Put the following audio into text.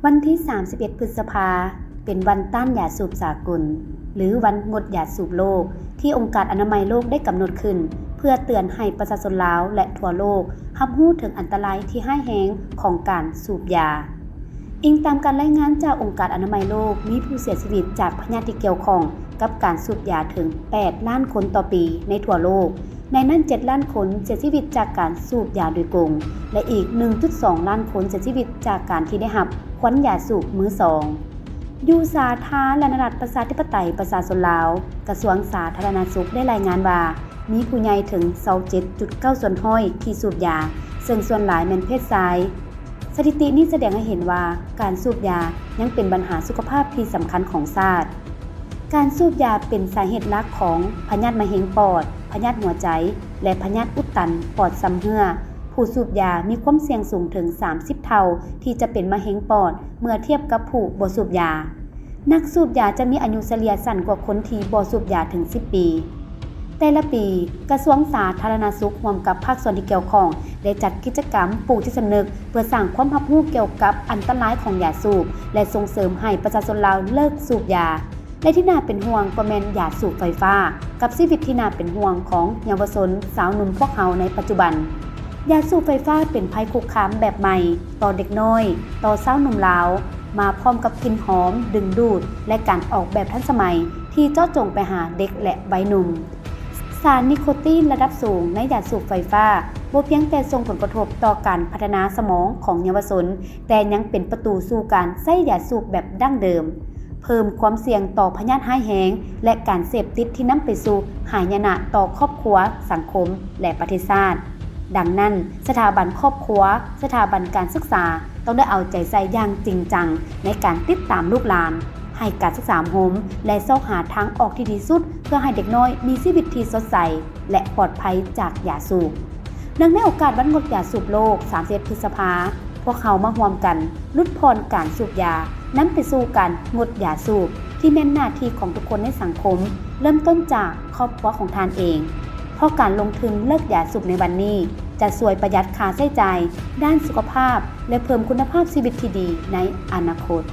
ວັນທີສາມສິບເອັດ ພຶດສະພາ ເປັນວັນຕ້ານຢາສູບສາກົນ ຫຼື ວັນງົດຢາສູບໂລກ ທີ່ອົງການອະນາໄມໂລກໄດ້ກຳນົດຂຶ້ນ ເພື່ອເຕືອນໃຫ້ປະຊາຊົນລາວ ແລະ ທົ່ວໂລກ ຮັບຮູ້ເຖິງອັນຕະລາຍທີ່ຮ້າຍແຮງຂອງການສູບຢາ. ອີງຕາມການລາຍງານຈາກອົງການອະນາໄມໂລກ, ມີຜູ້ເສຍຊີວິດຈາກພະຍາດທີ່ກ່ຽວຂ້ອງກັບການສູບຢາເຖິງ ແປດລ້ານຄົນຕໍ່ປີໃນທົ່ວໂລກ. ໃນນັ້ນ ເຈັດລ້ານຄົນເສຍຊີວິດຈາກການສູບຢາໂດຍກົງ ແລະ ອີກ ໜຶ່ງຈຸດສອງລ້ານຄົນເສຍຊີວິດຈາກການທີ່ໄດ້ຮັບຄວັນຢາສູບມືສອງ. ຢູ່ສາທາລະນະລັດປະຊາທິປະໄຕປະຊາຊົນລາວ, ກະຊວງສາທາລະນະສຸກໄດ້ລາຍງານວ່າ ມີຜູ້ໃຫຍ່ເຖິງ ຊາວເຈັດຈຸດເກົ້າສ່ວນຮ້ອຍ ທີ່ສູບຢາ, ເຊິ່ງສ່ວນຫຼາຍແມ່ນເພດຊາຍ. ສະຖິຕິນີ້ສະແດງໃຫ້ເຫັນວ່າ ການສູບຢາຍັງເປັນບັນຫາສຸຂະພາບທີ່ສຳຄັນຂອງຊາດ. ການສູບຢາເປັນສາເຫດຫຼັກຂອງພະຍາດມະເຮັງປອດ, ພະຍາດຫົວໃຈ ແລະ ພະຍາດອຸດຕັນປອດຊຳເຮື້ອ. ຜູ້ສູບຢາມີຄວາມສ່ຽງສູງເຖິງ ສາມສິບເທົ່າ ທີ່ຈະເປັນມະເຮັງປອດ ເມື່ອທຽບກັບຜູ້ບໍ່ສູບຢາ. ນັກສູບຢາຈະມີອາຍຸສະເລ່ຍສັ້ນກວ່າຄົນທີ່ບໍ່ສູບຢາເຖິງ ສິບປີ. ແຕ່ລະປີ, ກະຊວງສາທາລະນະສຸກຮ່ວມກັບພາກສ່ວນທີ່ກ່ຽວຂ້ອງ ໄດ້ຈັດກິດຈະກຳປູກຈິດສຳນຶກ ເພື່ອສ້າງຄວາມຮັບຮູ້ກ່ຽວກັບອັນຕະລາຍຂອງຢາສູບ ແລະ ສົ່ງເສີມໃຫ້ປະຊາຊົນລາວເລີກສູບຢາ. ແລະ ທີ່ໜ້າເປັນຫ່ວງກໍແມ່ນຢາສູບໄຟຟ້າ ກັບຊີວິດທີ່ໜ້າເປັນຫ່ວງຂອງເຍົາວະຊົນຊາວໜຸ່ມພວກເຮົາໃນປັດຈຸບັນ. ຢາສູບໄຟຟ້າເປັນໄພຄຸກຄາມແບບໃໝ່ຕໍ່ເດັກນ້ອຍ, ຕໍ່ຊາວໜຸ່ມລາວ, ມາພ້ອມກັບກິ່ນຫອມດຶງດູດ ແລະ ການອອກແບບທັນສະໄໝທີ່ເຈາະຈົງໄປຫາເດັກ ແລະ ໄວໜຸ່ມ. ສານນິໂຄຕີນລະດັບສູງໃນຢາສູບໄຟຟ້າບໍ່ພຽງແຕ່ສົ່ງຜົນກະທົບຕໍ່ການພັດທະນາສະໝອງຂອງເຍົາວະຊົນ, ແຕ່ຍັງເປັນປະຕູສູ່ການໃຊ້ຢາສູບແບບດັ້ງເດີມ, ເພີ່ມຄວາມສ່ຽງຕໍ່ພະຍາດຮ້າຍແຮງ ແລະ ການເສບຕິດທີ່ນຳໄປສູ່ຫາຍະນະຕໍ່ຄອບຄົວ, ສັງຄົມ ແລະ ປະເທດຊາດ. ດັ່ງນັ້ນ, ສະຖາບັນຄອບຄົວ, ສະຖາບັນການສຶກສາ ຕ້ອງໄດ້ເອົາໃຈໃສ່ຢ່າງຈິງຈັງໃນການຕິດຕາມລູກຫຼານ, ໃຫ້ການສຶກສາໂຮມ ແລະ ຊອກຫາທາງອອກທີ່ດີສຸດ ເພື່ອໃຫ້ເດັກນ້ອຍມີຊີວິດທີ່ສົດໃສ ແລະ ປອດໄພຈາກຢາສູບ. ເນື່ອງໃນໂອກາດວັນງົດຢາສູບໂລກ ສາມສິບເອັດ ພຶດສະພາ, ພວກເຮົາມາຮ່ວມກັນຫຼຸດຜ່ອນການສູບຢາ, ນຳໄປສູ່ການງົດຢາສູບ ທີ່ແມ່ນໜ້າທີ່ຂອງທຸກຄົນໃນສັງຄົມ, ເລີ່ມຕົ້ນຈາກຄອບຄົວຂອງທ່ານເອງ. ເພາະການລົງທຶນເລີກຢາສູບໃນວັນນີ້ ຈະຊ່ວຍປະຢັດຄ່າໃຊ້ຈ່າຍດ້ານສຸຂະພາບ ແລະ ເພີ່ມຄຸນນະພາບຊີວິດທີ່ດີໃນອະນາຄົດ.